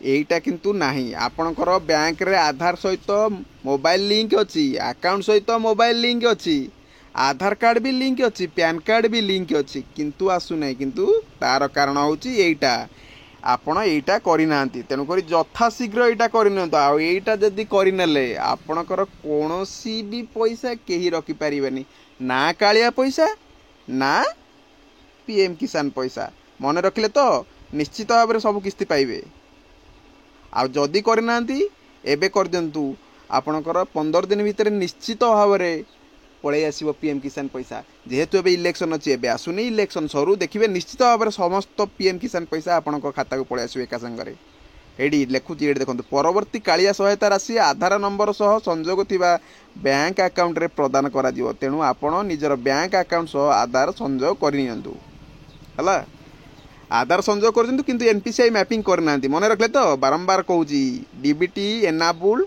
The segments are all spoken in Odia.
ଏଇଟା କିନ୍ତୁ ନାହିଁ। ଆପଣଙ୍କର ବ୍ୟାଙ୍କରେ ଆଧାର ସହିତ ମୋବାଇଲ ଲିଙ୍କ ଅଛି, ଆକାଉଣ୍ଟ ସହିତ ମୋବାଇଲ ଲିଙ୍କ ଅଛି, ଆଧାର କାର୍ଡ଼ ବି ଲିଙ୍କ ଅଛି, ପ୍ୟାନ୍ କାର୍ଡ଼ ବି ଲିଙ୍କ ଅଛି, କିନ୍ତୁ ଆସୁନାହିଁ। କିନ୍ତୁ ତାର କାରଣ ହେଉଛି ଏଇଟା, ଆପଣ ଏଇଟା କରିନାହାନ୍ତି। ତେଣୁକରି ଯଥାଶୀଘ୍ର ଏଇଟା କରିନିଅନ୍ତୁ। ଆଉ ଏଇଟା ଯଦି କରିନେଲେ, ଆପଣଙ୍କର କୌଣସି ବି ପଇସା କେହି ରଖିପାରିବେନି, ନା କାଳିଆ ପଇସା ନା ପିଏମ୍ କିଷାନ ପଇସା। ମନେ ରଖିଲେ ତ ନିଶ୍ଚିତ ଭାବରେ ସବୁ କିସ୍ତି ପାଇବେ। ଆଉ ଯଦି କରିନାହାନ୍ତି, ଏବେ କରିଦିଅନ୍ତୁ। ଆପଣଙ୍କର 15 ଦିନ ଭିତରେ ନିଶ୍ଚିତ ଭାବରେ ପଳେଇ ଆସିବ ପିଏମ୍ କିଷାନ ପଇସା। ଯେହେତୁ ଏବେ ଇଲେକ୍ସନ୍ ଅଛି, ଏବେ ଆସୁନି। ଇଲେକ୍ସନ୍ ସରୁ, ଦେଖିବେ ନିଶ୍ଚିତ ଭାବରେ ସମସ୍ତ ପିଏମ୍ କିଷାନ ପଇସା ଆପଣଙ୍କ ଖାତାକୁ ପଳେଇ ଆସିବ ଏକା ସାଙ୍ଗରେ। ଏଇଠି ଲେଖୁଛି, ଏଇଠି ଦେଖନ୍ତୁ, ପରବର୍ତ୍ତୀ କାଳିଆ ସହାୟତା ରାଶି ଆଧାର ନମ୍ବର ସହ ସଂଯୋଗ ଥିବା ବ୍ୟାଙ୍କ ଆକାଉଣ୍ଟରେ ପ୍ରଦାନ କରାଯିବ। ତେଣୁ ଆପଣ ନିଜର ବ୍ୟାଙ୍କ ଆକାଉଣ୍ଟ ସହ ଆଧାର ସଂଯୋଗ କରିନିଅନ୍ତୁ। ହେଲା, ଆଧାର ସଂଯୋଗ କରିଛନ୍ତି କିନ୍ତୁ N P C I mapping କରିନାହାନ୍ତି। ମନେ ରଖିଲେ ତ? ବାରମ୍ବାର କହୁଛି, ଡିବିଟି ଏନାବୁଲ୍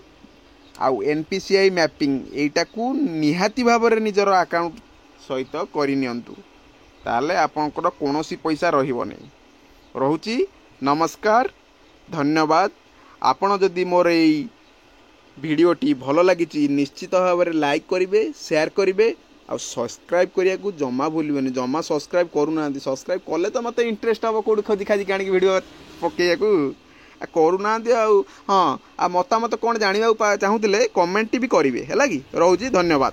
ଆଉ N P C I mapping, ଏଇଟାକୁ ନିହାତି ଭାବରେ ନିଜର ଆକାଉଣ୍ଟ ସହିତ କରିନିଅନ୍ତୁ। ତାହେଲେ ଆପଣଙ୍କର କୌଣସି ପଇସା ରହିବନି। ରହୁଛି, ନମସ୍କାର, ଧନ୍ୟବାଦ। ଆପଣ ଯଦି ମୋର ଏଇ ଭିଡ଼ିଓଟି ଭଲ ଲାଗିଛି, ନିଶ୍ଚିତ ଭାବରେ ଲାଇକ୍ କରିବେ, ସେୟାର କରିବେ ଆଉ ସବସ୍କ୍ରାଇବ୍ କରିବାକୁ ଜମା ଭୁଲିବେନି। ଜମା ସବସ୍କ୍ରାଇବ୍ କରୁନାହାନ୍ତି। ସବସ୍କ୍ରାଇବ୍ କଲେ ତ ମୋତେ ଇଣ୍ଟରେଷ୍ଟ ହେବ କେଉଁଠି ଖୋଜି ଖାଜିକି ଆଣିକି ଭିଡ଼ିଓ ପକାଇବାକୁ। ଆଉ କରୁନାହାନ୍ତି। ଆଉ ହଁ, ଆଉ ମତାମତ କ'ଣ ଜାଣିବାକୁ ଚାହୁଁଥିଲେ କମେଣ୍ଟଟି ବି କରିବେ। ହେଲା କି? ରହୁଛି, ଧନ୍ୟବାଦ।